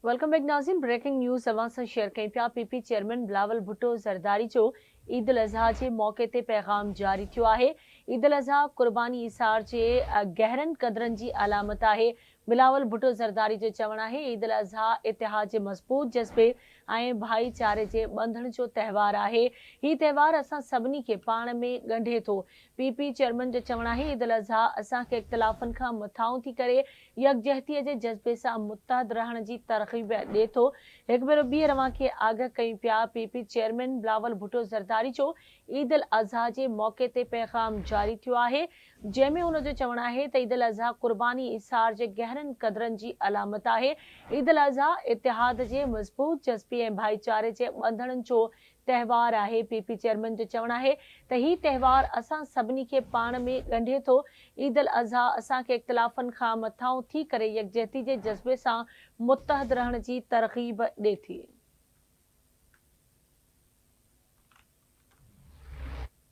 Welcome back ناظرين breaking news اوهان سان شيئر ڪيون پيا P P chairman Bilawal Bhutto Zardari جو عيد الاضحيٰ جي موقعي تي پيغام جاري ٿيو آهي عيد الاضحيٰ قرباني ايثار جي گهرن قدرن جي علامت آهي بلاول ڀٽو زرداري جو چوڻ آهي عيد الاضحيٰ اتحاد جي مضبوط جذبي ۽ ڀائيچاري جي ٻنڌڻ جو تهوار آهي هي تهوار اسان سڀني کي پاڻ ۾ ڳنڍي ٿو پي پي چيئرمين جو چوڻ آهي عيد الاضحيٰ اسان کي اختلافن کان مٿانهون ٿي ڪري يڪجهتي جي جذبي سان متحد رهڻ جي ترغيب ڏي ٿو. هڪ ڀيرو ٻيهر اوهان کي آگهه ڪيون پيا P P chairman Bilawal Bhutto Zardari جو عيد الاضحيٰ جي موقعي تي پيغام جاري ٿيو آهي جنهن ۾ هن جو چوڻ آهي ته عيد الاضحيٰ قرباني ايثار جي گهرن قدرن جي علامت آهي عيد الاضحيٰ اتحاد جي مضبوط جذبي ۽ ڀائيچاري جي ٻنڌڻن جو تهوار آهي، پي پي چيئرمين جو چوڻ آهي ته هي تهوار اسان سڀني کي پاڻ ۾ ڳنڍي ٿو، عيد الاضحيٰ اسان کي اختلافن کان مٿانهون ٿي ڪري يڪجهتي جي جذبي سان متحد رهڻ جي ترغيب ڏي ٿي.